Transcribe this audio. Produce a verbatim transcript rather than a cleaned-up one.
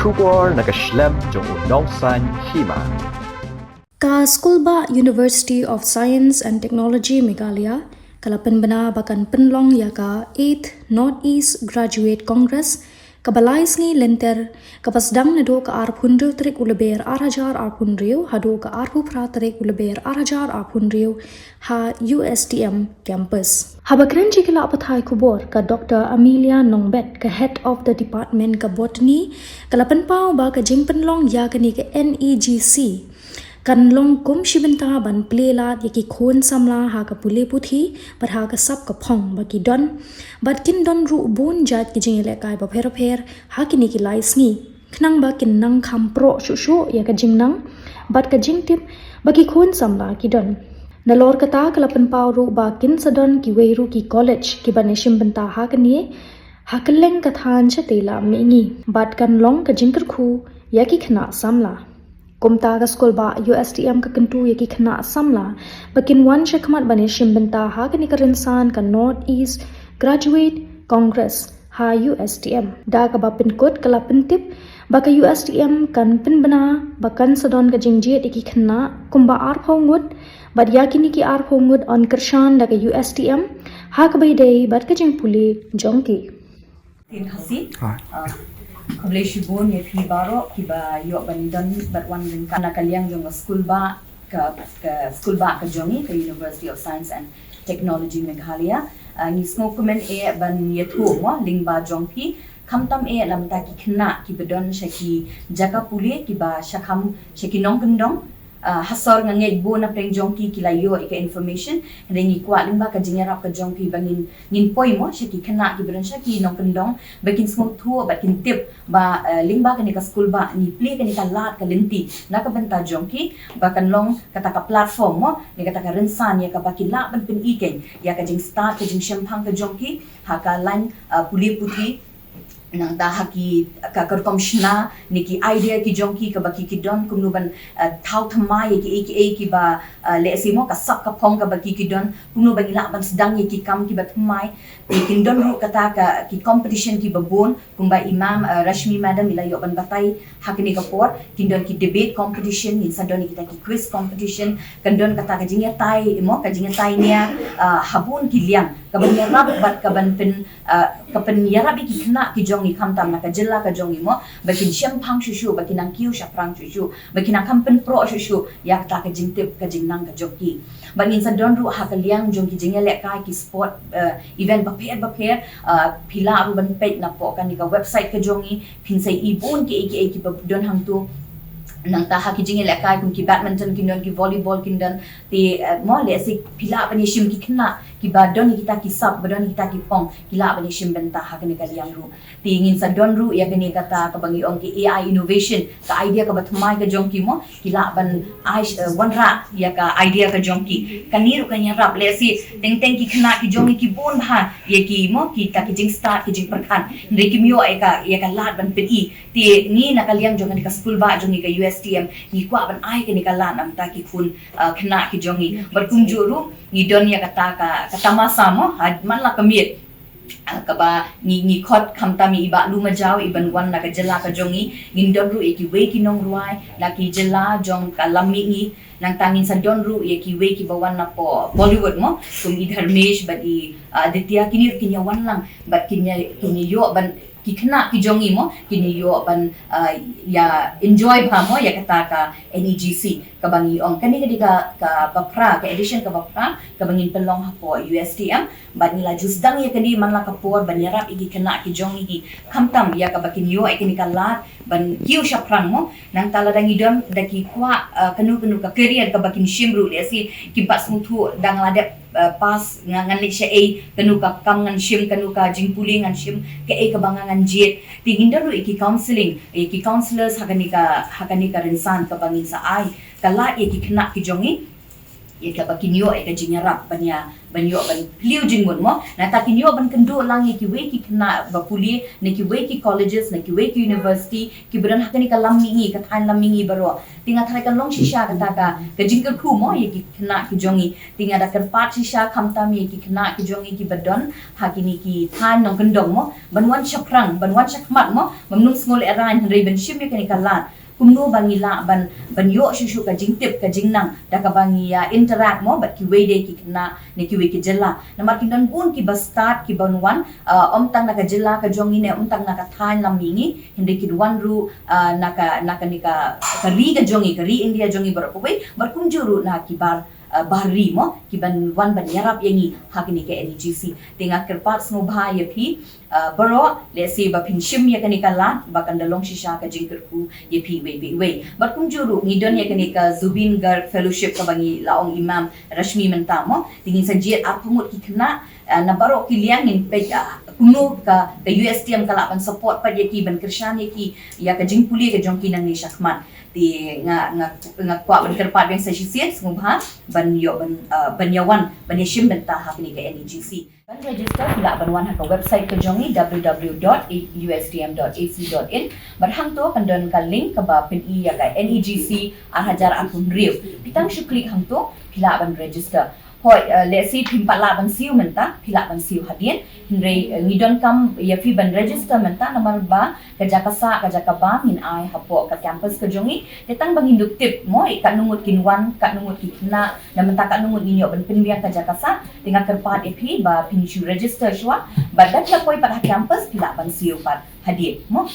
Khubor na ka shlem jong u nongsaiñ hima. Ka Skulbah University of Science and Technology Meghalaya ka la pynbna ba kan pynlong ïa ka eighth North East Graduate Congress kaba lai sngi lynter, kaba sdang naduh ka arphew hynriew tarik u Lber ar hajar arphew hynriew haduh ka arphew phra tarik u Lber ar hajar arphew hynriew ha U S T M campus. Haba kren sha ki lad pathai khubor, ka Doctor Amelia Nongbet, ka Head of the Department ka Botany, ka la pynpaw ba ka jingpynlong ïa kane ka N E G C kan long kum shi bynta ban plie lad ïa ki khun samla ha ka pule puthi bad ha ka sap ka phong ba ki don, bad kin don ruh bun jait ki jingïalehkai bapher bapher ha kine ki lai sngi, khnang ba kin nang kham proh shuh shuh ïa ka jingnang bad ka jingtip ba ki khun samla ki don. Nalor kata, ka la pynpaw ruh ba kin sa don kiwei ruh ki college kiban ïashim bynta ha kane ha kylleng ka thaiñ shatei lam mihngi, bad kan long ka jingkyrkhu ïa ki khynnah samla. Kumta, ka Skulbah U S T M ka kyntu ïa ki khynnah samla ba kin wan shakhmat ban ïashim bynta ha kane ka rynsan ka North East Graduate Congress ha U S T M. Da kaba pynkut, ka la pyntip ba ka U S T M kan pynbna ba kan sa don ka jingjied ïa ki khynnah kumba arphew ngut, bad ïa kine ki arphew ngut yn kyrshan da ka U S T M ha kaba ïadei bad ka jingpule jong ki. Tin Khasi. Ah, khublei shibun ïa phi baroh kiba ïoh ban don bad wan ryngkat na ka liang jong ka Skulbah, ka, ka Skulbah ka jong ngi, ka University of Science and Technology Meghalaya. Ah, ngi sngewkmen eh ban ïathuh mo lyngba jong phi, khamtam eh namar ki khynnah kiba don sha ki jaka pule kiba shakhmat sha ki nongkyndong. Ah, ha sor nga ngeit bun na pdeng jong ki ki la ïoh ïa ka information, hynrei ngi kwah lyngba ka jingïarap ka jong phi ba ngin, ngin poi mo sha ki khynnah kiba don sha ki nongkyndong ba kin sngewthuh bad kin tip ba, eh, lyngba kane ka Skulbah ngi plie kane ka lad ka lynti na ka bynta jong ki, ba kan long kata ka platform mo, ne kata ka rynsan ïa kaba ki lah ban pyni kein ïa ka jingstad, ka jingshemphang ka jong ki ha ka lain, eh, pule puthi. Nangta ha ki, ka, ka rukom shna ne ki idea ki jong ki kaba ki, ki don, kumno ban, eh, thaw thymmai ïa kiei kiei kiba, eh, lehse mo ka sap ka phong kaba ki, ki don, kumno ban ïa lah ban sdang ïa ki kam kiba thymmai. Ki, kin don ruh kata ka, ki competition kiba bun, kumba i Mam, eh, Rashmi Madam i la ïoh ban batai ha kane ka por, kin don ki debate competition, ngin sa don kita ki quiz competition, kan don kata ka jingïatai mo, ka jingïatai nia, eh, ha bun ki liang kaban ïarap bad kaban pyn, ah, ka pynïarap ïa ki khynnah ki jong ngi khamtam na ka jylla ka jong ngi mo, ba kin shemphang shuh shuh, ba kin nang kiew shaphrang shuh shuh, ba kin nang kham pynproh shuh shuh ïa kata ka jingtip ka jingnang ka jong ki. Bad ngin sa don ruh ha ka liang jong ki jingïalehkai, ki sport, eh, event bapher bapher, ah, phi lah ruh ban peit napoh kane ka website ka jong ngi, phin sa ïohi bun kiei kiei kiba don hangto. Nangta ha ki jingïalehkai kum ki badminton kin don, ki volleyball kin don, te, eh, mo lehse phi lah ban ïashim ki khynnah kiba don ïa kita ki sap, ba don ïa kita ki phong, ki lah ban ïashim bynta ha kane ka liang ruh. Te ngin sa don ruh ïa kane kata kaba ngi ong ki A I innovation, ka idea kaba thymmai ka jong ki mo, ki lah ban ai, eh, wanrah ïa ka idea ka jong ki. Kane ruh kan ïarap, lehse teng teng ki khynnah ki jong ngi ki bun bha ïa ki mo, kita ki jingstad, ki jingpyrkhat, hynrei kim ïoh ïa ka, ïa ka lad ban pyni. Te ngi na ka liang jong kane ka Skulbah jong ngi ka U S T M, ngi kwah ban ai kane ka lad namar ki khun, ah, khynnah ki jong ngi. Bad kumjuh ruh ngi don ïa kata ka, ka tamasa mo, ha, man la ka miet, ah, kaba ngi, ngi khot khamtam ïa i Bah Lu Majaw, i ban wan na ka jylla ka jong ngi. Ngin don ruh ïa kiwei ki nongrwai na ki jylla jong ka lam mihngi. Nangta ngin sa don ruh ïa kiwei kiba wan napoh Bollywood mo, kum i Dharmesh bad i, ah, Aditya, kine ruh kin ïa wan lang bad kin ïa, kin ïa ïoh ban, ki khynnah ki jong ngi mo, kin ïa ïoh ban, ah, ïa enjoy bha mo ïa kata ka N E G C kaba ngi ong. Kane ka dei ka, kaba phra, ka edition kaba phra kaba ngin pynlong hapoh U S T M. Bad ngi la ju sdang ïa kane man la ka por ban ïarap ïa ki khynnah ki jong ngi hi, khamtam ïa kaba kin ïoh ïa kane ka lad ban kiew shaphrang mo. Nangta lada ngi don da ki kwah, ah, kano kano ka career kaba kin shim ruh, lehse kim pat sngewthuh dang la dep, ah, pass, nga, ngan leit shaei, kano ka kam ngan shim, kano ka jingpule ngan shim, kaei kaba nga ngan jied. Te ngin don ruh ïa ki counselling, ïa ki counsellors ha kane ka, ha kane ka rynsan kaba ngin sa ai ka lad ïa ki khynnah ki jong ngi. Ïa kaba kin ïoh ïa ka jingïarap ban ïa, ban ïoh ban plie jingmut mo. Nangta kin ïoh ban kynduh lang ïa kiwei ki khynnah ba pule na kiwei ki colleges, na kiwei ki university, kiba don ha kane ka lam mihngi, ka thaiñ lam mihngi baroh. Te nga tharai kan long shisha kata ka, ka jingkyrkhu mo ïa ki khynnah ki jong ngi. Te nga da kyrpad shisha khamtam ïa ki khynnah ki jong ngi kiba don ha kine ki thaiñ nongkyndong mo, ban wan shaphrang, ban wan shakhmat mo, ban ym sngewlehrain, hynrei ban shim ïa kane ka lad kumno ba ngi lah ban, ban ïoh shuh shuh ka jingtip, ka jingnang da kaba ngi ïa interact mo bad kiwei de ki khynnah na kiwei ki jylla. Namar kin don bun kiba stad kiban wan, ah, ym tang na ka jylla ka jong ngi ne ym tang na ka thaiñ lam mihngi, hynrei kin wan ruh, ah, na ka, na kane ka, ka ri ka jong ngi, ka ri India jong ngi baroh kawei, bad kumjuh ruh na ki bar, ah, bar ri mo, kiban wan ban ïarap ïa ngi ha kane ka NEGC. Te nga kyrpad sngewbha ïa phi, ah, baroh, lehse ba phin shim ïa kane ka lad, ba kan da long shisha ka jingkyrkhu ïa phi iwei pa iwei. Bad kumjuh ruh ngi don ïa kane ka Zubeen Garg Fellowship kaba ngi la ong i Ma'am Rashmi mynta mo. Te ngin sa jied arphew ngut ki khynnah, ah, na baroh ki liang, ngin peit, ah, kumno ka, ka USTM ka lah ban support pat ïa ki, ban kyrshan ïa ki ïa ka jingpule ka jong ki nangne shakhmat. Te nga, nga, nga kwah ban kyrpad biang sa shisien, sngewbha ban ïoh ban, ah, ban ïa wan ban ïa shim bynta ha kane ka NEGC. Ban register phi lah ban wan ha ka website ka jong ngi, www.ustm.ac.in. Bad hangto kan don ka link kaba pyni ïa ka NEGC ar hajar arphew hynriew. Phi tang shu klik hangto, phi lah ban register. Hooid, eh, lehse phim pat lah ban siew mynta, phi lah ban siew hadien. Hynrei, eh, ngi donkam ïa phi ban register mynta namar ba ka jaka sah, ka jaka bam ngin ai hapoh ka campus ka jong ngi. Te tang ba ngin dup tip mo, eh, katno ngut kin wan, katno ngut ki khynnah, na mynta katno ngut ngin ïoh ban pynbiang ka jaka sah. Te nga kyrpad ïa phi ba phin shu register shuwa. Bad da phi la poi pat ha campus, phi lah ban siew pat hadien mo.